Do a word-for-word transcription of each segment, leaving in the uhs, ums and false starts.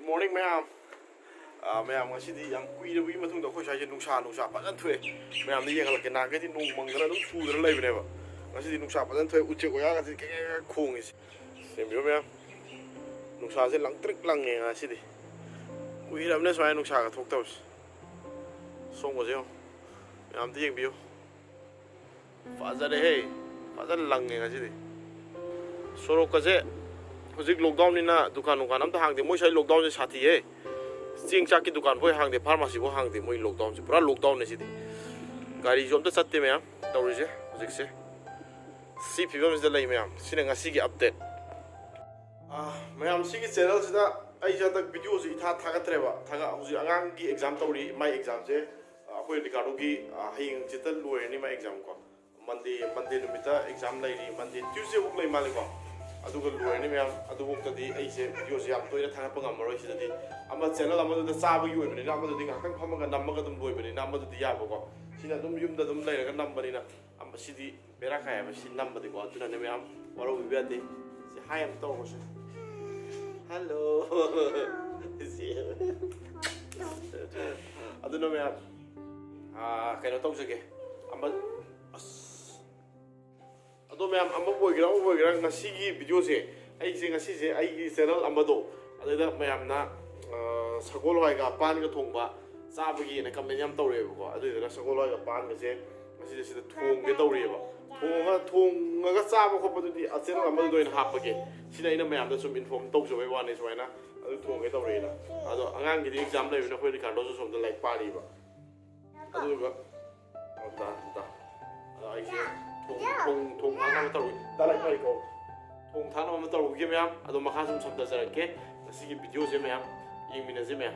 Morning ꯃꯌꯥꯝ꯫ ꯑꯥ, ꯃꯌꯥꯝ, ꯉꯁꯤꯗꯤ ꯌꯥꯝ ꯀꯨꯏꯔꯕꯒꯤ ꯃꯇꯨꯡꯗ ꯑꯩꯈꯣꯏ ꯁ꯭ꯋꯥꯏꯁꯦ ꯅꯨꯡꯁꯥ, ꯅꯨꯡꯁꯥ ꯐꯖꯅ ꯊꯣꯛꯑꯦ꯫ ꯃꯌꯥꯝꯗ ꯌꯦꯡꯍꯜꯂꯛꯀꯦ꯫ ꯅꯍꯥꯟꯈꯩꯗꯤ ꯅꯣꯡ ꯃꯪꯗꯅ ꯑꯗꯨꯝ ꯆꯨꯗꯅ ꯂꯩꯕꯅꯦꯕ꯫ ꯉꯁꯤꯗꯤ ꯅꯨꯡꯁꯥ ꯐꯖꯅ ꯊꯣꯛꯑꯦ꯫ ꯎꯆꯦꯛ ꯋꯥꯌꯥꯒꯁꯦ ꯀꯦꯛ ꯀꯦꯛ ꯀꯦꯛ ꯈꯣꯡꯉꯤꯁꯦ꯫ ꯌꯦꯡꯕꯤꯌꯨ ꯃꯌꯥꯝ꯫ ꯅꯨꯡꯁꯥꯁꯦ ꯂꯪꯇ꯭ꯔꯤꯛ ꯂꯪꯉꯦ ꯉꯁꯤꯗꯤ꯫ ꯀꯨꯏꯔꯕꯅꯦ ꯁꯨꯃꯥꯏꯅ ꯅꯨꯡꯁꯥꯒ ꯊꯣꯛꯇꯕꯁꯦ꯫ ꯁꯣꯝꯒꯁꯦ ꯌꯦꯡꯉꯣ꯫ ꯃꯌꯥꯝ ꯑꯝꯇ ꯌꯦꯡꯕꯤꯌꯨ꯫ ꯐꯖꯔꯦꯍꯦ꯫ ꯐꯖꯅ ꯂꯪꯉꯦ ꯉꯁꯤꯗꯤ꯫ ꯁꯣꯔꯣꯛꯀꯁꯦ ꯍꯧꯖꯤꯛ lockdown ꯅꯤꯅ ꯗꯨꯀꯥꯟ ꯅꯨꯡꯀꯥꯟ ꯑꯝꯇ ꯍꯥꯡꯗꯦ꯫ ꯃꯣꯏ ꯁ꯭ꯋꯥꯏ lockdown ꯁꯦ ꯁꯥꯊꯤꯍꯦ꯫ ꯆꯦꯡ ꯆꯥꯛꯀꯤ ꯗꯨꯀꯥꯟ ꯐꯥꯎ ꯍꯥꯡꯗꯦ, pharmacy ꯐꯥꯎ ꯍꯥꯡꯗꯦ꯫ ꯃꯣꯏ lockdown ꯁꯦ ꯄꯨꯔꯥ lockdown ꯅꯦ ꯁꯤꯗꯤ꯫ ꯒꯥꯔꯤꯁꯨ ꯑꯝꯇ ꯆꯠꯇꯦ ꯃꯌꯥꯝ ꯇꯧꯔꯤꯁꯦ ꯍꯧꯖꯤꯛꯁꯦ꯫ ꯁꯤ ꯐꯤꯕꯝꯁꯤꯗ ꯂꯩ ꯃꯌꯥꯝ꯫ ꯁꯤꯅ ꯉꯁꯤꯒꯤ update꯫ ꯑꯥ, ꯃꯌꯥꯝ, ꯁꯤꯒꯤ channel ꯁꯤꯗ ꯑꯩꯁꯦ ꯍꯟꯗꯛ video ꯁꯦ ꯏꯊꯥ ꯊꯥꯒꯠꯇ꯭ꯔꯦꯕ꯫ ꯊꯥꯒꯠ-, ꯍꯧꯖꯤꯛ ꯑꯉꯥꯡꯒꯤ exam ꯇꯧꯔꯤ, ꯃꯥꯏ exam ꯁꯦ꯫ ꯑꯩꯈꯣꯏ ꯔꯤꯀꯥꯔꯗꯣꯒꯤ, ꯑ, ꯍꯌꯦꯡ ꯍꯪꯆꯤꯠꯇ ꯂꯣꯏꯔꯅꯤ ꯃꯥ exam ꯀꯣ꯫ Monday, Monday ꯅꯨꯃꯤꯠꯇ exam ꯂꯩꯔꯤ, Monday, Tuesday ꯐꯥꯎ ꯂꯩ ꯃꯥꯜꯂꯦꯀꯣ꯫ ꯑꯗꯨꯒ ꯂꯣꯏꯔꯅꯤ ꯃꯌꯥꯝ꯫ ꯑꯗꯨꯐꯥꯎꯗꯗꯤ ꯑꯩꯁꯦ video ꯁꯦ ꯌꯥꯝ ꯇꯣꯏꯅ ꯊꯥꯒꯠꯄ ꯉꯝꯃꯔꯣꯏ꯫ ꯁꯤꯗꯗꯤ ꯑꯃ channel ꯑꯃꯗꯨꯗ ꯆꯥꯕꯒꯤ ꯑꯣꯏꯕꯅꯤꯅ, ꯑꯃꯗꯨꯗꯤ ꯉꯥꯏꯍꯥꯛꯇꯪ ꯐꯝꯃꯒ ꯅꯝꯃꯒ ꯑꯗꯨꯝ ꯂꯣꯏꯕꯅꯤꯅ, ꯑꯃꯗꯨꯗꯤ ꯌꯥꯕꯀꯣ꯫ ꯁꯤꯅ ꯑꯗꯨꯝ ꯌꯨꯝꯗ ꯑꯗꯨꯝ ꯂꯩꯔꯒ ꯅꯝꯕꯅꯤꯅ, ꯑꯃ, ꯁꯤꯗꯤ ꯕꯦꯔꯥ ꯀꯥꯏ ꯍꯥꯏꯕ, ꯁꯤ ꯅꯝꯕꯗꯤꯀꯣ꯫ ꯑꯗꯨꯅꯅꯦ ꯃꯌꯥꯝ, ꯋꯥꯔꯧꯕꯤꯕ ꯌꯥꯗꯦ꯫ ꯁꯤ hi ꯑꯝꯇ ꯇꯧꯔꯣꯁꯦ꯫ Hello꯫ ꯁꯤ꯫ ꯑꯗꯨꯅ ꯃꯌꯥꯝ, ꯑꯥ, ꯀꯩꯅꯣ ꯇꯧꯖꯒꯦ꯫ ꯑꯃ, ꯑꯁ꯫ ꯑꯗꯣ ꯃꯌꯥꯝ, ꯑꯃꯕꯨ ꯑꯣꯏꯒꯦꯔꯥ, ꯑꯃꯕꯨ ꯑꯣꯏꯒꯦꯔꯥ, ꯉꯁꯤꯒꯤ video ꯁꯦ, ꯑꯩꯁꯦ ꯉꯁꯤꯁꯦ ꯑꯩꯒꯤ channel ꯑꯃꯗꯣ, ꯑꯗꯨꯗ ꯃꯌꯥꯝꯅ, ꯑꯥ, ꯁꯒꯣꯜ ꯍꯋꯥꯏꯒ ꯄꯥꯟꯒ ꯊꯣꯡꯕ ꯆꯥꯕꯒꯤꯅ comment ꯌꯥꯝ ꯇꯧꯔꯛꯑꯦꯕꯀꯣ꯫ ꯑꯗꯨꯗꯨꯅ ꯁꯒꯣꯜ ꯍꯋꯥꯏꯒ ꯄꯥꯟꯒꯁꯦ ꯉꯁꯤꯗꯤ ꯁꯤꯗ ꯊꯣꯡꯒꯦ ꯇꯧꯔꯤꯑꯕ꯫ ꯊꯣꯡꯉ-, ꯊꯣꯡꯉꯒ ꯆꯥꯕ ꯈꯣꯠꯄꯗꯨꯗꯤ channel ꯑꯃꯗꯨꯗ ꯑꯣꯏꯅ ꯍꯥꯞꯄꯒꯦ꯫ ꯁꯤꯅ ꯑꯩꯅ ꯃꯌꯥꯝꯗ ꯁꯨꯝ inform ꯇꯧꯖꯕꯩ ꯋꯥꯅꯤ ꯁꯨꯃꯥꯏꯅ꯫ ꯑꯗꯨ ꯊꯣꯡꯒꯦ ꯇꯧꯔꯤꯑꯅ꯫ ꯑꯗꯣ ꯑꯉꯥꯡꯒꯤꯗꯤ exam ꯂꯩꯕꯅꯤꯅ ꯑꯩꯈꯣꯏ ꯔꯤꯀꯥꯔꯗꯣꯁꯨ ꯁꯣꯝꯗ ꯂꯥꯏꯔꯤꯛ ꯄꯥꯔꯤꯕ꯫ ꯑꯗꯨꯒ, ꯑꯣ, ꯇꯥ, ꯇꯥ꯫ ꯑꯗꯣ ꯑꯩꯁꯦ ꯊꯣꯡ, ꯊꯣꯡ, ꯊꯣꯡ ꯊꯥꯛꯅꯕ ꯇꯧꯔꯨ-, ꯇꯥ, ꯂꯥꯏꯔꯤꯛ ꯄꯥꯔꯤꯀꯣ꯫ ꯊꯣꯡ ꯊꯥꯛꯅꯕ ꯑꯃ ꯇꯧꯔꯨꯒꯦ ꯃꯌꯥꯝ꯫ ꯑꯗꯣ ꯃꯈꯥ ꯁꯨꯝ ꯁꯝꯊꯖꯔꯛꯀꯦ꯫ ꯉꯁꯤꯒꯤ video ꯁꯦ ꯃꯌꯥꯝ ꯌꯦꯡꯃꯤꯟꯅꯁꯦ ꯃꯌꯥꯝ꯫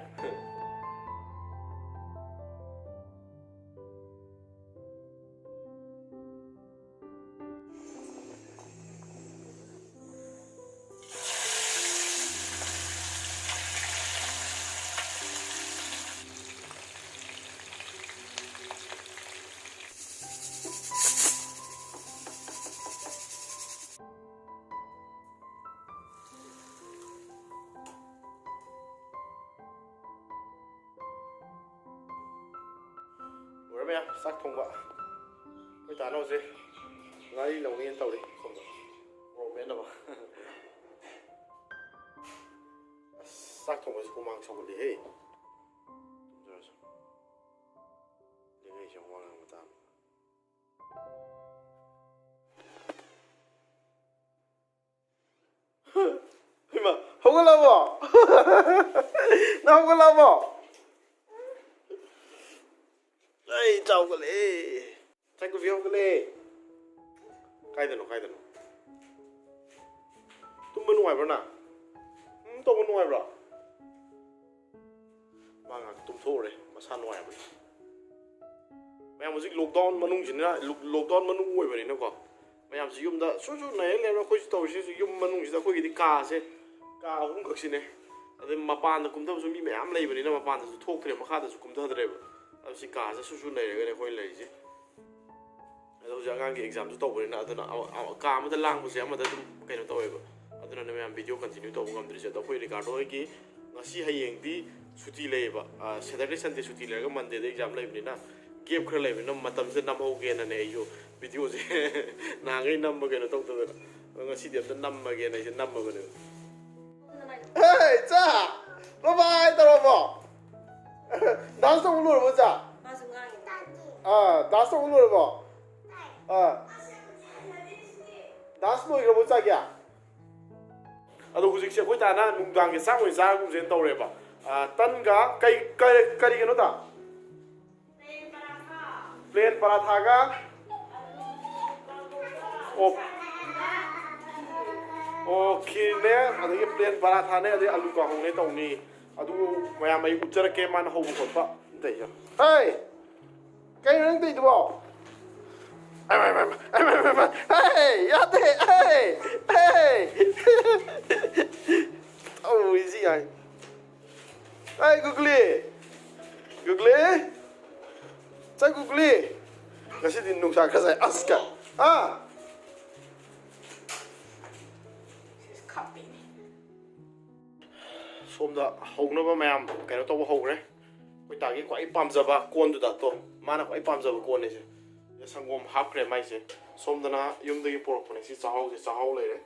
ꯃꯌꯥꯝ ꯆꯥꯛ ꯊꯣꯡꯕ ꯑꯩꯈꯣꯏ ꯇꯥꯅ ꯍꯧꯖꯤꯛ ꯉꯥꯔꯤ ꯂꯧꯅꯦꯅ ꯇꯧꯔꯤ ꯁꯣꯝꯗ ꯃꯣꯔꯣꯛ ꯃꯦꯠꯅꯕ꯫ ꯑꯁ, ꯆꯥꯛ ꯊꯣꯡꯕꯁꯤ ꯍꯨꯃꯥꯡ ꯁꯧꯒꯠꯂꯤꯍꯦ꯫ ꯇꯨꯝꯖꯔꯁꯨ꯫ ꯂꯦꯡꯉꯩꯁꯦ ꯋꯥ ꯉꯥꯡꯕ ꯇꯥꯕ꯫ ꯏꯃꯥ, ꯍꯧꯒꯠꯂꯕꯣ? ꯅꯪ ꯍꯧꯒꯠꯂꯕꯣ? ꯑꯩ ꯆꯥꯎꯒꯠꯂꯦ꯫ ꯆꯥꯛ ꯀꯣꯐꯤ ꯍꯧꯒꯠꯂꯦ꯫ ꯀꯥꯏꯗꯅꯣ, ꯀꯥꯏꯗꯅꯣ? ꯇꯨꯝꯕ ꯅꯨꯡꯉꯥꯏꯕ꯭ꯔꯣ ꯅꯪ? ꯎꯝ, ꯇꯧꯕ ꯅꯨꯡꯉꯥꯏꯕ꯭ꯔꯣ? ꯃꯥ ꯉꯥꯏꯍꯥꯛ ꯇꯨꯝꯊꯣꯛꯎꯔꯦ, ꯃꯁꯥ ꯅꯨꯡꯉꯥꯏꯔꯕꯅꯤ꯫ ꯃꯌꯥꯝ ꯍꯧꯖꯤꯛ lockdown ꯃꯅꯨꯡꯁꯤꯅ, lockdown ꯃꯅꯨꯡ ꯑꯣꯏꯕꯅꯤꯅꯀꯣ, ꯃꯌꯥꯝꯁꯤ ꯌꯨꯝꯗ ꯁꯨꯔ ꯁꯨꯔ ꯅꯩꯔ ꯂꯩꯔꯦ꯫ ꯑꯩꯈꯣꯏꯁꯨ ꯇꯧꯔꯤꯁꯤꯁꯨ ꯌꯨꯝ ꯃꯅꯨꯡꯁꯤꯗ ꯑꯩꯈꯣꯏꯒꯤꯗꯤ ꯀꯥꯁꯦ ꯀꯥ ꯑꯍꯨꯝꯈꯛꯁꯤꯅꯦ꯫ ꯑꯗꯩ ꯃꯄꯥꯟꯗ ꯀꯨꯝꯊꯕꯁꯨ ꯃꯤ ꯃꯌꯥꯝ ꯂꯩꯕꯅꯤꯅ ꯃꯄꯥꯟꯗꯁꯨ ꯊꯣꯛꯇ꯭ꯔꯦ, ꯃꯈꯥꯗꯁꯨ ꯀꯨꯝꯊꯗ꯭ꯔꯦꯕ꯫ ꯑꯗꯨ ꯁꯤ ꯀꯥꯁꯦ ꯁꯨꯔ ꯁꯨꯔ ꯅꯩꯔꯒꯅꯦ ꯑꯩꯈꯣꯏꯅ ꯂꯩꯔꯤꯁꯦ꯫ ꯑꯗꯣ ꯍꯧꯖꯤꯛ ꯑꯉꯥꯡꯒꯤ examꯁꯨ ꯇꯧꯕꯅꯤꯅ, ꯑꯗꯨꯅ ꯑꯃ-, ꯑꯃ-, ꯀꯥ ꯑꯃꯗ ꯂꯥꯡꯕꯁꯦ ꯑꯃꯗ ꯑꯗꯨꯝ ꯀꯩꯅꯣ ꯇꯧꯋꯦꯕ꯫ ꯑꯗꯨꯅꯅꯦ ꯃꯌꯥꯝ video continue ꯇꯧꯕ ꯉꯝꯗ꯭ꯔꯤꯁꯦ꯫ ꯑꯗꯣ ꯑꯩꯈꯣꯏ ꯔꯤꯀꯥꯔꯗꯣ ꯍꯣꯏꯒꯤ ꯉꯁꯤ ꯍꯌꯦꯡꯗꯤ ꯁꯨꯇꯤ ꯂꯩꯌꯦꯕ꯫ ꯑ, Saturday Sunday ꯁꯨꯇꯤ ꯂꯩꯔꯒ Mondayꯗ exam ꯂꯩꯕꯅꯤꯅ, gap ꯈꯔ ꯂꯩꯕꯅꯤꯅ ꯃꯇꯝꯁꯦ ꯅꯝꯍꯧꯒꯦꯅꯅꯦ ꯑꯩꯁꯨ videoꯁꯦ ꯅꯍꯥꯟꯈꯩ ꯅꯝꯕ ꯀꯩꯅꯣ ꯇꯧꯗꯗꯅ꯫ ꯑꯗꯣ ꯉꯁꯤꯗꯤ ꯑꯝꯇ ꯅꯝꯃꯒꯦꯅ ꯑꯩꯁꯦ ꯅꯝꯃꯕꯅꯦꯕ꯫ ꯍꯦ, ꯏꯆꯥ! Bye bye ꯇꯧꯔꯕꯣ? Dance ꯇꯧꯕ ꯂꯣꯏꯔꯕꯣ, ꯏꯆꯥ? ꯃꯥꯁꯨ ꯉꯥꯡꯉꯤ꯫ ꯑꯥ, dance ꯇꯧꯕ ꯂꯣꯏꯔꯕꯣ? ꯑꯥ꯫ Dance ꯂꯣꯏꯈ꯭ꯔꯕꯣ, ꯏꯆꯥꯒꯤ? ꯑꯗꯣ ꯍꯧꯖꯤꯛꯁꯦ ꯑꯩꯈꯣꯏ ꯇꯥꯅ ꯅꯨꯡꯗꯥꯡꯒꯤ ꯆꯥꯛ ꯑꯣꯏꯅ ꯆꯥꯔꯒꯨꯝꯁꯦꯅ ꯇꯧꯔꯦꯕ꯫ ꯑꯥ, ꯇꯟꯒ ꯀꯩ, ꯀꯩ, ꯀꯔꯤꯒꯅꯣ, ꯇꯥ? Plain ꯄꯔꯥꯊꯥꯒ ꯑꯣ-, ꯑꯣ, ꯈꯤꯔꯅꯦ, ꯑꯗꯒꯤ plain ꯄꯔꯥꯊꯥꯅꯦ, ꯑꯗꯩ ꯑꯂꯨ ꯀꯥꯡꯍꯧꯅꯦ ꯇꯧꯅꯤ꯫ ꯑꯗꯨ ꯃꯌꯥꯝ ꯑꯩ ꯎꯠꯆꯔꯛꯀꯦ, ꯃꯥꯅ ꯍꯧꯕ ꯈꯣꯠꯄ ꯑꯝꯇ ꯌꯦꯡꯉꯣ꯫ ꯍꯩ! ꯀꯩꯅꯣ ꯅꯪ ꯇꯧꯔꯤꯗꯨꯕꯣ? ꯍꯩ! ꯌꯥꯗꯦ! ꯍꯩ! ꯍꯩ! ꯇꯧꯔꯤꯁꯤ ꯌꯥꯏ꯫ ꯑꯩ ꯒꯨꯒꯂꯤ! ꯒꯨꯒꯂꯤ! ꯆꯥꯏ ꯒꯨꯒꯂꯤ! ꯉꯁꯤꯗꯤ ꯅꯨꯡꯁꯥ ꯈꯔ ꯁꯥꯏ꯫ ꯑꯁ ꯀ-, ꯑꯥ! ꯁꯣꯝꯗ ꯍꯧꯅꯕ ꯃꯌꯥꯝ ꯀꯩꯅꯣ ꯇꯧꯕ ꯍꯧꯈ꯭ꯔꯦ꯫ ꯑꯩꯈꯣꯏ ꯇꯥꯒꯤ ꯈ꯭ꯋꯥꯏ ꯄꯥꯝꯖꯕ ꯀꯣꯟꯗꯨꯗ ꯇꯣ, ꯃꯥꯅ ꯈ꯭ꯋꯥꯏ ꯄꯥꯝꯖꯕ ꯀꯣꯟꯅꯦ ꯁꯦ꯫ ꯁꯪꯒꯣꯝ ꯍꯥꯞꯈ꯭ꯔꯦ ꯃꯥꯏꯁꯦ꯫ ꯁꯣꯝꯗꯅ ꯌꯨꯝꯗꯒꯤ ꯄꯨꯔꯛꯄꯅꯦ ꯁꯤ ꯆꯥꯛꯍꯥꯎꯁꯦ, ꯆꯥꯛꯍꯥꯎ ꯂꯩꯔꯦ꯫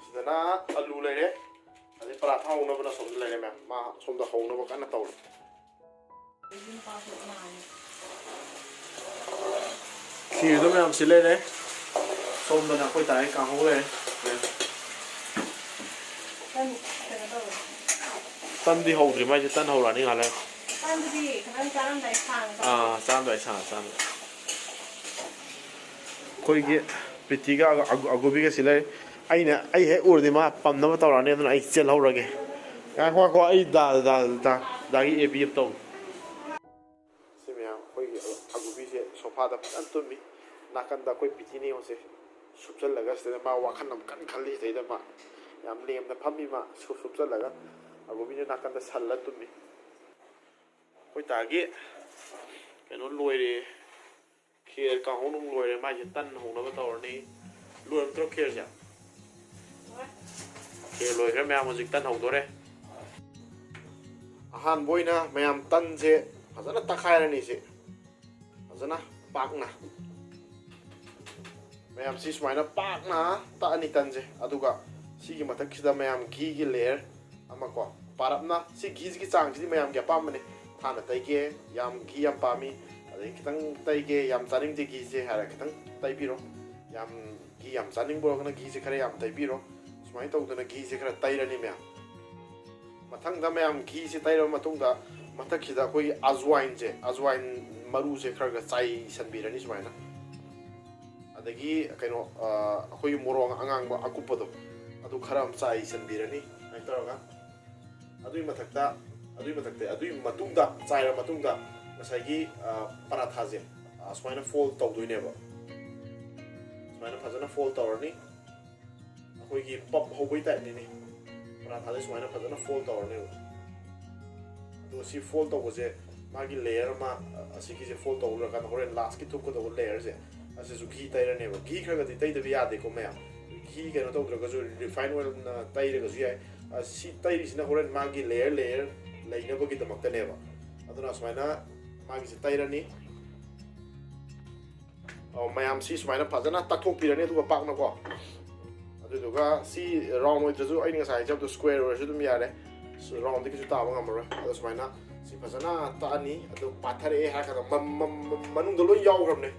ꯁꯤꯗꯅ ꯑꯂꯨ ꯂꯩꯔꯦ꯫ ꯑꯗꯩ ꯄꯔꯥꯊꯥ ꯍꯧꯅꯕꯅ ꯁꯣꯝꯗ ꯂꯩꯔꯦ ꯃꯌꯥꯝ꯫ ꯃꯥ ꯁꯣꯝꯗ ꯍꯧꯅꯕ ꯀꯟꯅ ꯇꯧꯔꯤ꯫ ꯈꯤꯔꯗꯣ ꯃꯌꯥꯝ ꯁꯤ ꯂꯩꯔꯦ꯫ ꯁꯣꯝꯗꯅ ꯑꯩꯈꯣꯏ ꯇꯥꯏ ꯀꯥꯡꯍꯧ ꯂꯩꯔꯦ꯫ ꯇꯟ ꯀꯩꯅꯣ ꯇꯧꯔꯦ꯫ ꯇꯟꯗꯤ ꯍꯧꯗ꯭ꯔꯤ, ꯃꯥꯏꯁꯦ ꯇꯟ ꯍꯧꯔꯛꯑꯅꯤ ꯉꯥꯏꯍꯥꯛ ꯂꯩꯔ꯫ ꯇꯟꯗꯨꯗꯤ ꯈꯤꯇꯪ ꯆꯥꯔꯝꯗꯥꯏ ꯁꯥꯡꯅ ꯆꯥꯎ꯫ ꯑꯥ, ꯆꯥꯔꯝꯗꯥꯏ ꯁꯥꯡꯅ ꯆꯥꯔꯝꯗꯥꯏ꯫ ꯑꯩꯈꯣꯏꯒꯤ ꯄ꯭ꯔꯤꯇꯤꯒ ꯑꯒꯨ-, ꯑꯒꯨ-, ꯑꯒꯨꯕꯤꯒꯁꯤ ꯂꯩ꯫ ꯑꯩꯅ, ꯑꯩ ꯍꯦꯛ ꯎꯔꯗꯤ ꯃꯥ ꯄꯝꯅꯕ ꯇꯧꯔꯛꯑꯅꯤ, ꯑꯗꯨꯅ ꯑꯩ ꯆꯦꯜꯍꯧꯔꯒꯦ꯫ ꯉꯥꯏꯈꯣ, ꯉꯥꯏꯈꯣ, ꯑꯩ ꯗꯥ, ꯗꯥ, ꯗꯥ, ꯗꯥꯒꯤ ꯑꯦ ꯕꯤ ꯑꯃ ꯇꯧ꯫ ꯁꯤ ꯃꯌꯥꯝ ꯑꯩꯈꯣꯏꯒꯤ ꯑꯒꯨꯕꯤꯁꯦ ꯁꯣꯐꯥꯗ ꯐꯖꯅ ꯇꯨꯝꯃꯤ꯫ ꯅꯥꯀꯟꯗ ꯑꯩꯈꯣꯏ ꯄꯤꯇꯤꯅꯦ ꯌꯦꯡꯉꯨꯁꯦ, ꯁꯨꯞꯆꯜꯂꯒ ꯁꯤꯗ ꯃꯥ ꯋꯥꯈꯜ ꯑꯃ ꯀꯟꯅ ꯈꯜꯂꯤ꯫ ꯁꯤꯗꯩꯗ ꯃꯥ ꯌꯥꯝ ꯂꯦꯝꯅ ꯐꯝꯃꯤ, ꯃꯥ ꯁꯨꯞ ꯁꯨꯞꯆꯜꯂꯒ ꯑꯒꯨꯕꯤꯅ ꯅꯥꯀꯟꯗ ꯁꯜꯂ ꯇꯨꯝꯃꯤ꯫ ꯑꯩꯈꯣꯏ ꯇꯥꯒꯤ ꯀꯩꯅꯣ ꯂꯣꯏꯔꯦ, ꯈꯦꯔ ꯀꯥꯡꯍꯧ ꯅꯨꯡ ꯂꯣꯏꯔꯦ, ꯃꯥꯏꯁꯦ ꯇꯟ ꯍꯧꯅꯕ ꯇꯧꯔꯅꯤ꯫ ꯂꯣꯏꯔꯝꯗ꯭ꯔꯣ ꯈꯦꯔꯁꯦ? ꯈꯦꯔ ꯂꯣꯏꯈ꯭ꯔꯦ ꯃꯌꯥꯝ, ꯍꯧꯖꯤꯛ ꯇꯟ ꯍꯧꯗꯣꯔꯦ꯫ ꯑꯍꯥꯟꯕ ꯑꯣꯏꯅ ꯃꯌꯥꯝ ꯇꯟꯁꯦ ꯐꯖꯅ ꯇꯛꯈꯥꯏꯔꯅꯤ꯫ ꯁꯤ ꯐꯖꯅ ꯄꯥꯛꯅ ꯃꯌꯥꯝ ꯁꯤ ꯁꯨꯃꯥꯏꯅ ꯄꯥꯛꯅ ꯇꯛꯑꯅꯤ ꯇꯟꯁꯦ꯫ ꯑꯗꯨꯒ ꯁꯤꯒꯤ ꯃꯊꯛꯁꯤꯗ ꯃꯌꯥꯝ ꯘꯤꯒꯤ layer ꯑꯃ ꯀꯣ, ꯄꯥꯔꯞꯅ ꯁꯤ ꯘꯤꯁꯤꯒꯤ ꯆꯥꯡꯁꯤꯗꯤ ꯃꯌꯥꯝꯒꯤ ꯑꯄꯥꯝꯕꯅꯤ꯫ ꯊꯥꯅ ꯇꯩꯒꯦ, ꯌꯥꯝ ꯘꯤ ꯌꯥꯝ ꯄꯥꯝꯃꯤ, ꯑꯗꯩ ꯈꯤꯇꯪ ꯇꯩꯒꯦ, ꯌꯥꯝ ꯆꯥꯅꯤꯡꯗꯦ ꯘꯤꯁꯦ ꯍꯥꯏꯔ ꯈꯤꯇꯪ ꯇꯩꯕꯤꯔꯣ꯫ ꯌꯥꯝ ꯘꯤ ꯌꯥꯝ ꯆꯥꯅꯤꯡꯕ ꯑꯣꯏꯔꯒꯅ ꯘꯤꯁꯦ ꯈꯔ ꯌꯥꯝ ꯇꯩꯕꯤꯔꯣ꯫ ꯁꯨꯃꯥꯏꯅ ꯇꯧꯗꯅ ꯘꯤꯁꯦ ꯈꯔ ꯇꯩꯔꯅꯤ ꯃꯌꯥꯝ꯫ ꯃꯊꯪꯗ ꯃꯌꯥꯝ ꯘꯤꯁꯦ ꯇꯩꯔꯕ ꯃꯇꯨꯡꯗ ꯃꯊꯛꯁꯤꯗ ꯑꯩꯈꯣꯏꯒꯤ ꯑꯖꯋꯥꯏꯟꯁꯦ, ꯑꯖꯋꯥꯏꯟ ꯃꯔꯨꯁꯦ ꯈꯔ ꯈꯔ ꯆꯥꯏꯁꯟꯕꯤꯔꯅꯤ ꯁꯨꯃꯥꯏꯅ꯫ ꯑꯗꯒꯤ ꯀꯩꯅꯣ, ꯑ, ꯑꯩꯈꯣꯏꯒꯤ ꯃꯣꯔꯣꯛ ꯑꯉꯥꯡꯕ ꯑꯀꯨꯞꯄꯗꯣ, ꯑꯗꯨ ꯈꯔ ꯑꯃ ꯆꯥꯏꯁꯟꯕꯤꯔꯅꯤ ꯁꯨꯃꯥꯏꯅ ꯇꯧꯔꯒ꯫ ꯑꯗꯨꯒꯤ ꯃꯊꯛꯇ, ꯑꯗꯨꯒꯤ ꯃꯊꯛꯇ, ꯑꯗꯨꯒꯤ ꯃꯇꯨꯡꯗ, ꯆꯥꯏꯔ ꯃꯇꯨꯡꯗ ꯉꯁꯥꯏꯒꯤ, ꯑ, ꯄꯔꯥꯊꯥꯁꯦ, ꯑ, ꯁꯨꯃꯥꯏꯅ fold ꯇꯧꯗꯣꯏꯅꯦꯕ꯫ ꯁꯨꯃꯥꯏꯅ ꯐꯖꯅ fold ꯇꯧꯔꯅꯤ꯫ ꯑꯩꯈꯣꯏꯒꯤ puff ꯍꯧꯕꯩ typeꯅꯤꯅꯦ꯫ ꯄꯔꯥꯊꯥꯁꯦ ꯁꯨꯃꯥꯏꯅ ꯐꯖꯅ fold ꯇꯧꯔꯅꯦꯕ꯫ ꯑꯗꯨꯒ ꯁꯤ fold ꯇꯧꯕꯁꯦ, ꯃꯥꯒꯤ layer ꯑꯃ, ꯑ, ꯑꯁꯤꯒꯤꯁꯦ fold ꯇꯧꯔꯀꯥꯟꯗ ꯍꯣꯔꯦꯟ lastꯀꯤ ꯊꯣꯛꯀꯗꯧꯕ layerꯁꯦ, ꯑꯁꯤꯁꯨ ꯘꯤ ꯇꯩꯔꯅꯦꯕ꯫ ꯘꯤ ꯈꯔ ꯈꯔꯗꯤ ꯇꯩꯗꯕ ꯌꯥꯗꯦꯀꯣ ꯃꯌꯥꯝ꯫ ꯘꯤ ꯀꯩꯅꯣ ꯇꯧꯗ꯭ꯔꯒꯁꯨ, refine oilꯅ ꯇꯩꯔꯒꯁꯨ ꯌꯥꯏ꯫ ꯑ, ꯁꯤ ꯇꯩꯔꯤꯁꯤꯅ ꯍꯣꯔꯦꯟ ꯃꯥꯒꯤ layer layer ꯂꯩꯅꯕꯒꯤꯗꯃꯛꯇꯅꯦꯕ꯫ ꯑꯗꯨꯅ ꯁꯨꯃꯥꯏꯅ ꯃꯥꯒꯤꯁꯦ ꯇꯩꯔꯅꯤ꯫ ꯑꯣ, ꯃꯌꯥꯝꯁꯤ ꯁꯨꯃꯥꯏꯅ ꯐꯖꯅ ꯇꯛꯊꯣꯛꯄꯤꯔꯅꯤ, ꯑꯗꯨꯒ ꯄꯥꯛꯅꯀꯣ꯫ ꯑꯗꯨꯗꯨꯒ ꯁꯤ ꯔꯥꯎꯟ ꯑꯣꯏꯗ꯭ꯔꯁꯨ, ꯑꯩꯅ ꯉꯁꯥꯏ ꯍꯥꯏꯖꯕꯗꯣ ꯁ꯭ꯀ꯭ꯋꯦꯔ ꯑꯣꯏꯔꯁꯨ ꯑꯗꯨꯝ ꯌꯥꯔꯦ꯫ ꯔꯥꯎꯟꯗꯤ ꯀꯩꯁꯨ ꯇꯥꯕ ꯉꯝꯃꯔꯣꯏ꯫ ꯑꯗꯣ ꯁꯨꯃꯥꯏꯅ ꯁꯤ ꯐꯖꯅ ꯇꯛꯑꯅꯤ꯫ ꯑꯗꯣ ꯄꯥꯊꯔꯛꯑꯦ ꯍꯥꯏꯔ ꯀꯥꯟꯗ ꯃ-, ꯃ-, ꯃ-, ꯃꯅꯨꯡꯗ ꯂꯣꯏ ꯌꯥꯎꯈ꯭ꯔꯕꯅꯦ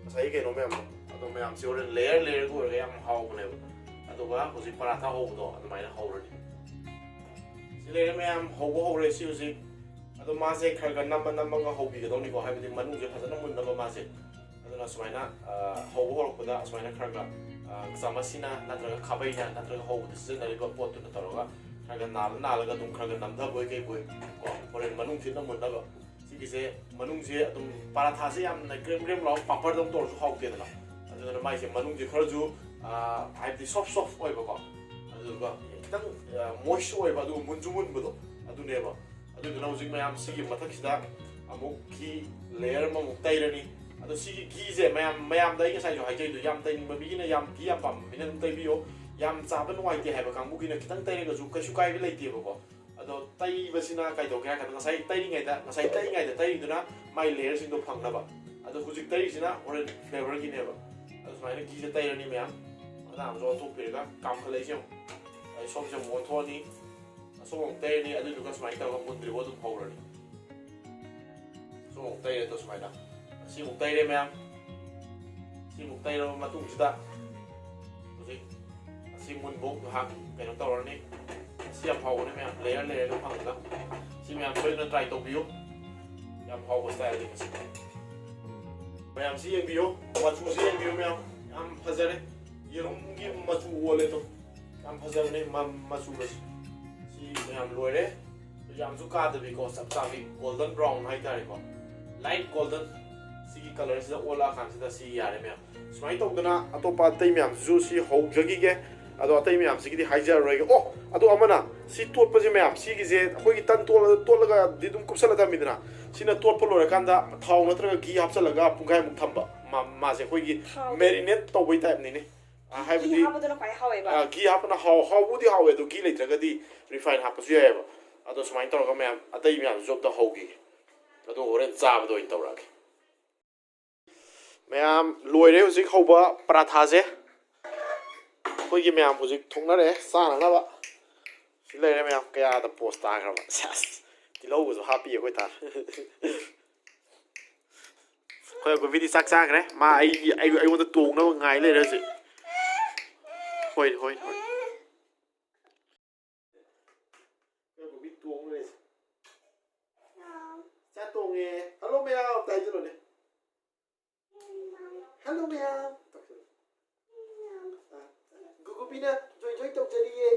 ꯉꯁꯥꯏꯒꯤ ꯀꯩꯅꯣ ꯃꯌꯥꯝꯗꯣ꯫ ꯑꯗꯣ ꯃꯌꯥꯝꯁꯤ ꯍꯣꯔꯦꯟ ꯂꯦꯌꯔ ꯂꯦꯌꯔꯒ ꯑꯣꯏꯔꯒ ꯌꯥꯝ ꯍꯥꯎꯕꯅꯦꯕ꯫ ꯑꯗꯨꯒ ꯍꯧꯖꯤꯛ ꯄꯔꯥꯊꯥ ꯍꯧꯕꯗꯣ ꯑꯗꯨꯃꯥꯏꯅ ꯍꯧꯔꯅꯤ꯫ ꯁꯤ ꯂꯩꯔꯦ ꯃꯌꯥꯝ, ꯍꯧꯕ ꯍꯧꯔꯦ ꯁꯤ ꯍꯧꯖꯤꯛ꯫ ꯑꯗꯣ ꯃꯥꯁꯦ ꯈꯔ ꯈꯔ ꯅꯝꯃ ꯅꯝꯃꯒ ꯍꯧꯕꯤꯒꯗꯧꯅꯤꯀꯣ, ꯍꯥꯏꯕꯗꯤ ꯃꯅꯨꯡꯁꯦ ꯐꯖꯅ ꯃꯨꯟꯅꯕ ꯃꯥꯁꯦ꯫ ꯑꯗꯨꯅ ꯁꯨꯃꯥꯏꯅ, ꯑ, ꯍꯧꯕ ꯍꯧꯔꯛꯄꯗ ꯁꯨꯃꯥꯏꯅ ꯈꯔ ꯈꯔ, ꯑ, ꯆꯥꯃꯁꯁꯤꯅ ꯅꯠꯇ꯭ꯔꯒ ꯈꯥꯕꯩꯅ ꯅꯠꯇ꯭ꯔꯒ ꯍꯧꯕꯗ ꯁꯤꯖꯤꯟꯅꯔꯤꯕ ꯄꯣꯠꯇꯨꯅ ꯇꯧꯔꯒ ꯈꯔ ꯈꯔ ꯅꯥꯜꯂ ꯅꯥꯜꯂꯒ ꯑꯗꯨꯝ ꯈꯔ ꯈꯔ ꯅꯝꯊꯕꯣꯏ ꯀꯩꯕꯣꯏ ꯀꯣ, ꯍꯣꯔꯦꯟ ꯃꯅꯨꯡ ꯊꯤꯟꯅ ꯃꯨꯟꯅꯕ꯫ ꯁꯤꯒꯤꯁꯦ ꯃꯅꯨꯡꯁꯦ ꯑꯗꯨꯝ ꯄꯔꯥꯊꯥꯁꯦ ꯌꯥꯝꯅ ꯒ꯭ꯔꯦꯝ ꯒ꯭ꯔꯦꯝ ꯂꯥꯎ ꯄꯥꯄꯔꯗꯧ ꯇꯧꯔꯁꯨ ꯍꯥꯎꯇꯦꯗꯅ꯫ ꯑꯗꯨꯗꯨꯅ ꯃꯥꯏꯁꯦ ꯃꯅꯨꯡꯁꯦ ꯈꯔꯁꯨ, ꯑ, ꯍꯥꯏꯕꯗꯤ ꯁꯣꯐ ꯁꯣꯐ ꯑꯣꯏꯕꯀꯣ, ꯑꯗꯨꯒ ꯈꯤꯇꯪ, ꯑ, ꯃꯣꯏꯁꯁꯨ ꯑꯣꯏꯕ, ꯑꯗꯨꯒ ꯃꯨꯟꯁꯨ ꯃꯨꯟꯕꯗꯣ ꯑꯗꯨꯅꯦꯕ꯫ ꯑꯗꯨꯗꯨꯅ ꯍꯧꯖꯤꯛ ꯃꯌꯥꯝ ꯁꯤꯒꯤ ꯃꯊꯛꯁꯤꯗ ꯑꯃꯨꯛ ꯘꯤ ꯂꯦꯌꯔ ꯑꯃꯃꯨꯛ ꯇꯩꯔꯅꯤ꯫ ꯑꯗꯣ ꯁꯤꯒꯤ ꯘꯤꯁꯦ ꯃꯌꯥꯝ, ꯃꯌꯥꯝꯗ ꯑꯩ ꯉꯁꯥꯏꯁꯨ ꯍꯥꯏꯖꯩꯗꯣ, ꯌꯥꯝ ꯇꯩꯅꯤꯡꯕ ꯃꯤꯒꯤꯅ, ꯌꯥꯝ ꯘꯤ ꯌꯥꯝ ꯄꯥꯝꯕ ꯃꯤꯅ ꯑꯗꯨꯝ ꯇꯩꯕꯤꯌꯣ꯫ ꯌꯥꯝ ꯆꯥꯕ ꯅꯨꯡꯉꯥꯏꯇꯦ ꯍꯥꯏꯕ ꯀꯥꯡꯕꯨꯒꯤꯅ ꯈꯤꯇꯪ ꯇꯩꯔꯒꯁꯨ ꯀꯩꯁꯨ ꯀꯥꯏꯕ ꯂꯩꯇꯦꯕꯀꯣ꯫ ꯑꯗꯣ ꯇꯩꯕꯁꯤꯅ ꯀꯩꯗꯧꯒꯦ ꯍꯥꯏ ꯀꯥꯟꯗ, ꯉꯁꯥꯏ ꯇꯩꯔꯤꯉꯩꯗ, ꯉꯁꯥꯏ ꯇꯩꯔꯤꯉꯩꯗ ꯇꯩꯔꯤꯗꯨꯅ ꯃꯥꯏ ꯂꯦꯌꯔꯁꯤꯡꯗꯣ ꯐꯪꯅꯕ꯫ ꯑꯗꯣ ꯍꯧꯖꯤꯛ ꯇꯩꯔꯤꯁꯤꯅ ꯍꯣꯔꯦꯟ ꯐ꯭ꯂꯦꯕꯔꯒꯤꯅꯦꯕ꯫ ꯑꯗꯣ ꯁꯨꯃꯥꯏꯅ ꯘꯤꯁꯦ ꯇꯩꯔꯅꯤ ꯃꯌꯥꯝ, ꯃꯊꯪ ꯑꯃꯁꯨ ꯑꯣꯟꯊꯣꯛꯄꯤꯔꯒ ꯀꯥꯝꯈꯠꯂꯛꯏꯁꯦ ꯌꯦꯡꯉꯣ꯫ ꯑꯩ ꯁꯣꯝꯁꯦ ꯑꯃꯨꯛ ꯑꯣꯟꯊꯣꯛꯑꯅꯤ, ꯑꯁꯣꯝ ꯑꯃꯨꯛ ꯇꯩꯔꯅꯤ, ꯑꯗꯨꯗꯨꯒ ꯁꯨꯃꯥꯏꯅ ꯇꯧꯔꯒ ꯃꯨꯟꯗ꯭ꯔꯤꯕꯣ ꯑꯗꯨꯝ ꯍꯧꯔꯅꯤ꯫ ꯁꯣꯝ ꯑꯃꯨꯛ ꯇꯩꯔꯦ ꯑꯗꯣ ꯁꯨꯃꯥꯏꯅ꯫ ꯑꯁꯤ ꯑꯃꯨꯛ ꯇꯩꯔꯦ ꯃꯌꯥꯝ꯫ ꯁꯤ ꯑꯃꯨꯛ ꯇꯩꯔꯕ ꯃꯇꯨꯡꯁꯤꯗ ꯍꯧꯖꯤꯛ ꯑꯁꯤ ꯃꯨꯟꯕꯧ ꯉꯥꯏꯍꯥꯛ ꯀꯩꯅꯣ ꯇꯧꯔꯅꯤ꯫ ꯑꯁꯤ ꯌꯥꯝ ꯍꯥꯎꯕꯅꯦ ꯃꯌꯥꯝ, ꯂꯦꯌꯔ ꯂꯦꯌꯔꯗ ꯐꯪꯉꯒ꯫ ꯁꯤ ꯃꯌꯥꯝ ꯁꯣꯏꯗꯅ ꯇ꯭ꯔꯥꯏ ꯇꯧꯕꯤꯌꯨ꯫ ꯌꯥꯝ ꯍꯥꯎꯕ ꯁ꯭ꯇꯥꯏꯜꯅꯤ ꯃꯁꯤ꯫ ꯃꯌꯥꯝꯁꯤ ꯌꯦꯡꯕꯤꯌꯨ, ꯃꯆꯨꯁꯤ ꯌꯦꯡꯕꯤꯌꯨ ꯃꯌꯥꯝ, ꯌꯥꯝ ꯐꯖꯔꯦ꯫ ꯌꯦꯔꯨꯝꯒꯤ ꯃꯆꯨ ꯑꯣꯜꯂꯦ ꯑꯗꯣ꯫ ꯌꯥꯝ ꯐꯖꯕꯅꯦ ꯃ-, ꯃꯆꯨꯒꯁꯦ꯫ ꯁꯤ ꯃꯌꯥꯝ ꯂꯣꯏꯔꯦ꯫ ꯌꯥꯝꯁꯨ ꯀꯥꯗꯕꯤꯀꯣ, ꯆꯞ ꯆꯥꯕꯤ ꯒꯣꯜꯗꯟ ꯕ꯭ꯔꯥꯎꯟ ꯍꯥꯏꯇꯥꯔꯦꯀꯣ, ꯂꯥꯏꯠ ꯒꯣꯜꯗꯟ꯫ ꯁꯤꯒꯤ ꯀꯂꯔꯁꯤꯗ ꯑꯣꯜꯂꯛꯑꯀꯥꯟꯁꯤꯗ ꯁꯤ ꯌꯥꯔꯦ ꯃꯌꯥꯝ꯫ ꯁꯨꯃꯥꯏꯅ ꯇꯧꯗꯅ ꯑꯇꯣꯞꯄ ꯑꯇꯩ ꯃꯌꯥꯝꯁꯤꯁꯨ ꯁꯤ ꯍꯧꯖꯈꯤꯒꯦ꯫ ꯑꯗꯣ ꯑꯇꯩ ꯃꯌꯥꯝꯁꯤꯒꯤꯗꯤ ꯍꯥꯏꯖꯔꯔꯣꯏꯒꯦ꯫ ꯑꯣ, ꯑꯗꯣ ꯑꯃꯅ ꯁꯤ ꯇꯣꯠꯄꯁꯦ ꯃꯌꯥꯝ, ꯁꯤꯒꯤꯁꯦ ꯑꯩꯈꯣꯏꯒꯤ ꯇꯟ ꯇꯣꯠꯂ-, ꯇꯣꯠꯂꯒꯗꯤ ꯑꯗꯨꯝ ꯀꯨꯞꯁꯜꯂ ꯊꯝꯃꯤꯗꯅ, ꯁꯤꯅ ꯇꯣꯠꯄ ꯂꯣꯏꯔꯀꯥꯟꯗ ꯊꯥꯎ ꯅꯠꯇ꯭ꯔꯒ ꯘꯤ ꯍꯥꯞꯆꯜꯂꯒ ꯄꯨꯡꯈꯥꯏꯃꯨꯛ ꯊꯝꯕ꯫ ꯃꯥ-, ꯃꯥꯁꯦ ꯑꯩꯈꯣꯏꯒꯤ ꯊꯥꯎ꯫ ꯃꯦꯔꯤꯅꯦꯠ ꯇꯧꯕꯩ ꯇꯥꯏꯞꯅꯤꯅꯦ꯫ ꯑ, ꯘꯤ ꯍꯥꯏꯕꯗꯤ, ꯍꯥꯞꯄꯗꯨꯅ ꯈ꯭ꯋꯥꯏ ꯍꯥꯎꯋꯦꯕ꯫ ꯑ, ꯘꯤ ꯍꯥꯞꯄꯅ ꯍꯥꯎ-, ꯍꯥꯎꯕꯨꯗꯤ ꯍꯥꯎꯋꯦ, ꯑꯗꯣ ꯘꯤ ꯂꯩꯇ꯭ꯔꯒꯗꯤ ꯔꯤꯐꯥꯏꯟ ꯍꯥꯞꯄꯁꯨ ꯌꯥꯏꯑꯕ꯫ ꯑꯗꯣ ꯁꯨꯃꯥꯏꯅ ꯇꯧꯔꯒ ꯃꯌꯥꯝ ꯑꯇꯩ ꯃꯌꯥꯝꯁꯤꯁꯨ ꯑꯝꯇ ꯍꯧꯈꯤꯒꯦ꯫ ꯑꯗꯣ ꯍꯣꯔꯦꯟ ꯆꯥꯕꯗ ꯑꯣꯏꯅ ꯇꯧꯔꯛꯑꯒꯦ꯫ ꯃꯌꯥꯝ, ꯂꯣꯏꯔꯦ ꯍꯧꯖꯤꯛ ꯍꯧꯕ ꯄꯔꯥꯊꯥꯁꯦ꯫ ꯑꯩꯈꯣꯏꯒꯤ ꯃꯌꯥꯝ ꯍꯧꯖꯤꯛ ꯊꯣꯛꯅꯔꯦ ꯆꯥꯅꯅꯕ꯫ ꯁꯤ ꯂꯩꯔꯦ ꯃꯌꯥꯝ, ꯀꯌꯥꯗ ꯄꯣꯁ ꯇꯥꯈ꯭ꯔꯕ꯫ ꯁꯦꯁ! ꯇꯤꯜꯍꯧꯒꯁꯨ ꯍꯥꯞꯄꯤ ꯑꯩꯈꯣꯏ ꯇꯥꯔꯦ꯫ ꯑꯩꯈꯣꯏ ꯑꯀꯨꯞꯄꯤꯗꯤ ꯆꯥꯛ ꯆꯥꯈ꯭ꯔꯦ꯫ ꯃꯥ ꯑꯩꯒꯤ, ꯑꯩ-, ꯑꯩꯉꯣꯟꯗ ꯇꯣꯡꯅꯕ ꯉꯥꯏ ꯂꯩꯔꯦ ꯍꯧꯖꯤꯛ꯫ ꯍꯣꯏ, ꯍꯣꯏ, ꯍꯣꯏ꯫ ꯑꯩꯈꯣꯏ ꯑꯀꯨꯞꯄꯤ ꯇꯣꯡ ꯂꯩꯔꯦ꯫ ꯆꯥ ꯇꯣꯡꯉꯦ꯫ ꯍꯜꯂꯣ ꯃꯌꯥꯝ ꯑꯝꯇ ꯍꯥꯏꯖꯤꯜꯂꯣꯅꯦ꯫ ꯍꯜꯂꯣ ꯃꯌꯥꯝ꯫ ꯑ, ꯒꯨꯒꯨꯕꯤꯅ ꯖꯣꯏ ꯖꯣꯏ ꯇꯧꯖꯔꯤꯌꯦ꯫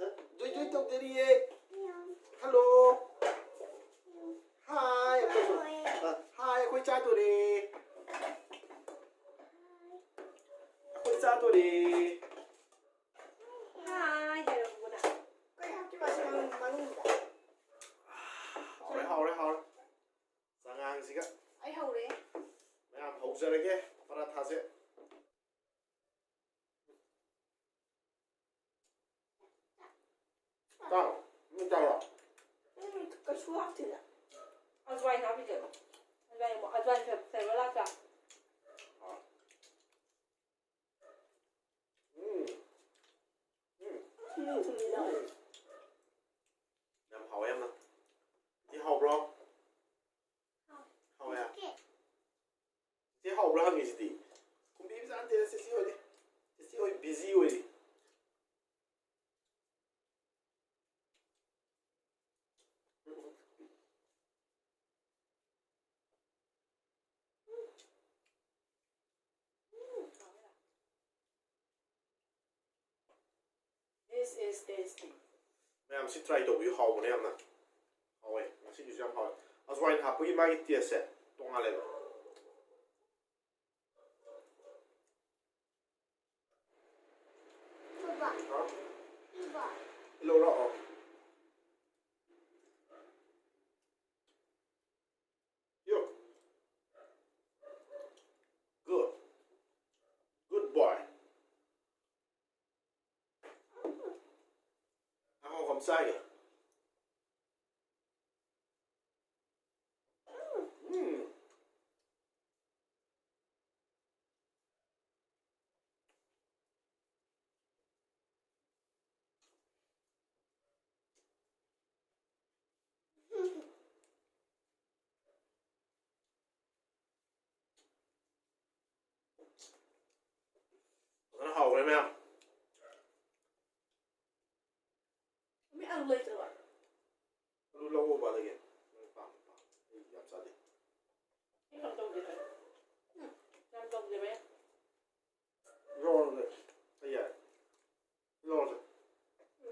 ꯑ, ꯖꯣꯏ ꯖꯣꯏ ꯇꯧꯖꯔꯤꯌꯦ꯫ ꯍꯜꯂꯣ꯫ ꯍꯥꯏ ꯑꯝꯇꯁꯨ꯫ ꯑ, ꯍꯥꯏ ꯑꯩꯈꯣꯏ ꯆꯥꯗꯣꯔꯦ꯫ ꯑꯩꯈꯣꯏ ꯆꯥꯗꯣꯔꯦ꯫ ꯍꯥꯏ ꯍꯥꯏꯔꯛꯎꯅ꯫ ꯀꯩ ꯍꯥꯞꯇꯣꯏꯕ ꯑꯁꯤ ꯃꯅꯨꯡ-, ꯃꯅꯨꯡꯗ? ꯍꯥꯎꯔꯦ, ꯍꯥꯎꯔꯦ, ꯍꯥꯎꯔꯦ꯫ ꯆꯉꯥꯡꯁꯤꯒ꯫ ꯑꯩ ꯍꯧꯔꯦ꯫ ꯃꯌꯥꯝ ꯍꯧꯖꯔꯒꯦ ꯄꯔꯥꯊꯥꯁꯦ꯫ ꯆꯥꯔꯣ? ꯅꯪ ꯆꯥꯔꯣ? ꯎꯝ, ꯀꯩꯁꯨ ꯍꯥꯞꯇꯦꯗ꯫ ꯑꯖꯋꯥꯏꯟ ꯍꯥꯞꯄꯤꯗꯣ꯫ ꯑꯖꯋꯥꯏꯟ, ꯑꯖꯋꯥꯏꯟ ꯐ꯭ꯂꯦ-, ꯐ꯭ꯂꯦꯚꯔ ꯂꯥꯛꯇ꯭ꯔꯥ? ꯎꯝ꯫ ꯎꯝ꯫ ꯎꯝ, ꯊꯨꯝꯃꯤ ꯊꯨꯝꯃꯤ ꯂꯥꯎꯋꯦ꯫ ꯌꯥꯝ ꯍꯥꯎꯋꯦ ꯌꯥꯝꯅ꯫ ꯏꯆꯦ ꯍꯥꯎꯕ꯭ꯔꯣ? ꯍꯥꯎꯋꯦ꯫ ꯏꯆꯦ ꯍꯥꯎꯕ꯭ꯔꯥ ꯍꯪꯉꯤꯁꯤꯗꯤ꯫ ꯈꯨꯝꯕꯤꯕꯖꯥꯠ ꯅꯠꯇꯦꯗ ꯆꯦꯆꯦ ꯍꯣꯏꯗꯤ꯫ ꯆꯦꯆꯦ ꯍꯣꯏ ꯕꯤꯖꯤ ꯑꯣꯏꯔꯤ꯫ This is tasty. ꯃꯌꯥꯝ ꯁꯤ try ꯇꯧꯕꯤꯌꯨ, ꯍꯥꯎꯕꯅꯦ ꯌꯥꯝꯅ꯫ ꯍꯥꯎꯋꯦ, ꯉꯁꯤꯒꯤꯁꯨ ꯌꯥꯝ ꯍꯥꯎꯋꯦ꯫ ꯑꯖꯋꯥꯏꯟ ꯍꯥꯞꯄꯒꯤ ꯃꯥꯒꯤ taste ꯁꯦ ꯇꯣꯉꯥꯜꯂꯦꯕ꯫ ꯕꯕꯥ꯫ ꯍꯥ? ꯕꯕꯥ꯫ ꯂꯧꯔꯛꯑꯣ꯫ ꯌꯣ꯫ Good. Good boy. ꯑꯍꯥꯎꯕ ꯑꯃ ꯆꯥꯒꯦ꯫ ꯐꯖꯅ ꯍꯥꯎꯈ꯭ꯔꯦ ꯃꯌꯥꯝ꯫ ꯃꯤ ꯑꯂꯨ ꯂꯩꯇ꯭ꯔꯕ? ꯑꯂꯨ ꯂꯧꯑꯣꯕ ꯑꯗꯒꯤ꯫ ꯅꯪ ꯄꯥꯝꯃꯤ ꯄꯥꯝꯃꯤ꯫ ꯑꯩ ꯌꯥꯝ ꯆꯥꯗꯦ꯫ ꯑꯩ ꯌꯥꯝ ꯇꯧꯗꯦ ꯀꯩꯅꯣ꯫ ꯎꯝ, ꯌꯥꯝ ꯇꯧꯗꯦꯕ ꯑꯩ꯫ ꯂꯧꯔꯣ ꯑꯗꯨꯗꯤ꯫ ꯑꯩ ꯌꯥꯔꯦ꯫ ꯂꯧꯔꯣ꯫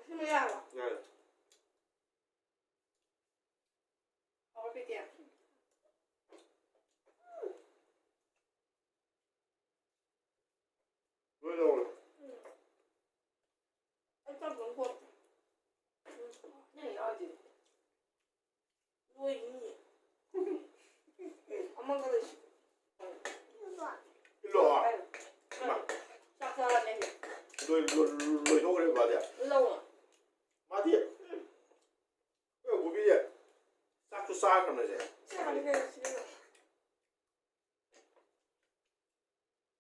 ꯁꯤꯃ ꯌꯥꯔꯕ? ꯌꯥꯔꯦ꯫ ꯍꯥꯎꯕ꯭ꯔꯥ ꯄꯤꯇꯤ? ꯂꯣꯏ ꯂꯧꯔꯦ꯫ ꯎꯝ꯫ ꯑꯩ ꯆꯥꯛ ꯊꯣꯡ ꯊꯣꯛ-, ꯎꯝ꯫ ꯅꯪ ꯌꯥꯎꯗꯦ꯫ ꯂꯣꯏꯅꯤ꯫ ꯑꯃꯒ ꯂꯩꯁꯤ꯫ ꯏꯜꯂꯣ꯫ ꯆꯥꯛ ꯆꯥꯔꯅꯤ꯫ ꯂꯣꯏ-, ꯂꯣꯏ-, ꯂꯣꯏꯊꯣꯛꯈ꯭ꯔꯦ ꯕꯥꯗꯤ꯫ ꯂꯧ꯫ ꯃꯥꯗꯤ꯫ ꯑꯩꯈꯣꯏ ꯒꯣꯕꯤꯁꯦ ꯆꯥꯛꯁꯨ ꯆꯥꯈ꯭ꯔꯕꯅꯦ ꯁꯦ꯫ ꯆꯥꯔꯅꯤ ꯀꯩꯅꯣ ꯁꯤꯗ꯫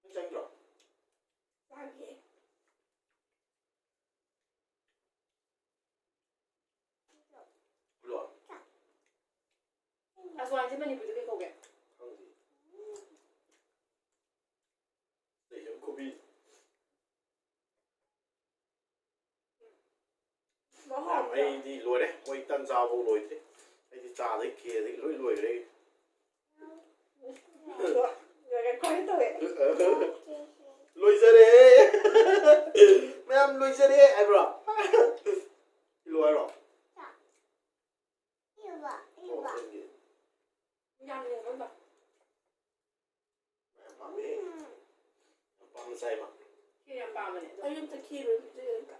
ꯅꯪ ꯆꯪꯗ꯭ꯔꯣ? ꯆꯥꯒꯦ꯫ ꯂꯣ꯫ ꯑꯁꯋꯥꯟꯁꯦ ꯃꯅꯤꯄꯨꯔꯤꯗ ꯀꯩ ꯀꯧꯒꯦ? ꯈꯪꯗꯦ꯫ ꯂꯩ, ꯈꯨꯕꯤ꯫ ꯃꯍꯥꯎ ꯃꯌꯥꯝ ꯑꯝꯇ꯫ ꯑꯩꯗꯤ ꯂꯣꯏꯔꯦ꯫ ꯃꯣꯏ ꯇꯟ ꯆꯥꯕꯐꯥꯎ ꯂꯣꯏꯗ꯭ꯔꯤ꯫ ꯑꯩꯗꯤ ꯆꯥꯗꯒꯤ ꯈꯦꯔꯗꯒꯤ ꯂꯣꯏ ꯂꯣꯏꯈ꯭ꯔꯦ꯫ ꯂꯣꯏꯔꯦ, ꯀꯃꯥꯏꯅ ꯇꯧꯋꯦ? ꯂꯣꯏꯖꯔꯦ꯫ ꯃꯌꯥꯝ ꯂꯣꯏꯖꯔꯦ ꯍꯥꯏꯕ꯭ꯔꯣ? ꯏꯜꯂꯣ ꯍꯥꯏꯔꯣ? ꯏꯜꯂꯣ, ꯏꯜꯂꯣ꯫ ꯑꯣ, ꯈꯪꯗꯦ꯫ ꯌꯥꯝ ꯂꯦꯡꯉꯝꯕ꯫ ꯌꯥꯝ ꯄꯥꯝꯃꯦ꯫ ꯌꯥꯝ ꯄꯥꯝꯅ ꯆꯥꯏꯕ꯫ ꯈꯦꯔ ꯌꯥꯝ ꯄꯥꯝꯕꯅꯦ ꯑꯗꯣ꯫ ꯑꯌꯨꯛꯇ ꯈꯦꯔ ꯑꯣꯏꯅ ꯄꯤꯖꯩ ꯑꯌꯨꯛꯇ꯫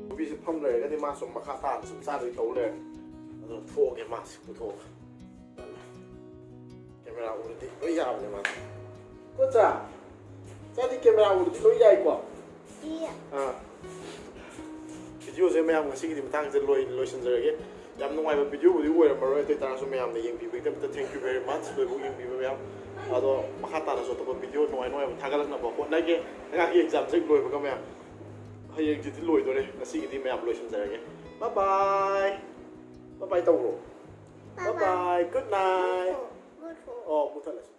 ꯅꯨꯄꯤꯁꯦ ꯐꯝ ꯂꯩꯔꯒꯗꯤ ꯃꯥ ꯁꯨꯝ ꯃꯈꯥ ꯇꯥꯅ ꯁꯨꯝ ꯆꯥꯗꯣꯏ ꯇꯧ ꯂꯩꯔꯦ꯫ ꯑꯗꯨꯅ ꯊꯣꯛꯑꯒꯦ ꯃꯥꯁꯦ ꯄꯨꯊꯣꯛꯑꯒ꯫ ꯀꯦꯃꯦꯔꯥ ꯎꯔꯗꯤ ꯂꯣꯏ ꯌꯥꯕꯅꯦ ꯃꯥꯗꯤ꯫ ꯀꯣ ꯆꯥ? ꯆꯥꯗꯤ ꯀꯦꯃꯦꯔꯥ ꯎꯔꯗꯤ ꯂꯣꯏ ꯌꯥꯏꯀꯣ? ꯌꯥꯏ꯫ ꯑꯥ꯫ ꯚꯤꯗꯤꯑꯣꯁꯦ ꯃꯌꯥꯝ ꯉꯁꯤꯒꯤꯗꯤ ꯃꯇꯥꯡꯁꯤꯗ ꯂꯣꯏ-, ꯂꯣꯏꯁꯤꯟꯖꯔꯒꯦ꯫ ꯌꯥꯝ ꯅꯨꯡꯉꯥꯏꯕ ꯚꯤꯗꯤꯑꯣꯕꯨꯗꯤ ꯑꯣꯏꯔꯝꯃꯔꯣꯏ, ꯑꯗꯨ ꯑꯣꯏꯇꯥꯔꯁꯨ ꯃꯌꯥꯝꯅ ꯌꯦꯡꯕꯤꯕꯒꯤꯗꯃꯛꯇ thank you very much꯫ ꯂꯣꯏꯕꯨꯛ ꯌꯦꯡꯕꯤꯕ ꯃꯌꯥꯝ꯫ ꯑꯗꯣ ꯃꯈꯥ ꯇꯥꯅꯁꯨ ꯑꯇꯣꯞꯄ ꯚꯤꯗꯤꯑꯣ ꯅꯨꯡꯉꯥꯏ ꯅꯨꯡꯉꯥꯏꯕ ꯊꯥꯒꯠꯂꯛꯅꯕ ꯍꯣꯠꯅꯒꯦ꯫ ꯑꯉꯥꯡꯒꯤ ꯑꯦꯛꯖꯥꯝꯁꯦ ꯍꯦꯛ ꯂꯣꯏꯕꯒ ꯃꯌꯥꯝ꯫ ꯍꯌꯦꯡꯁꯤꯗꯤ ꯂꯣꯏꯗꯣꯔꯦ꯫ ꯉꯁꯤꯒꯤꯗꯤ ꯃꯌꯥꯝ ꯂꯣꯏꯁꯤꯟꯖꯔꯒꯦ꯫ Bye bye꯫ Bye bye ꯇꯧꯔꯣ꯫ Bye bye. Good night. ꯑꯣ, ꯃꯨꯊꯠꯂꯁꯤ꯫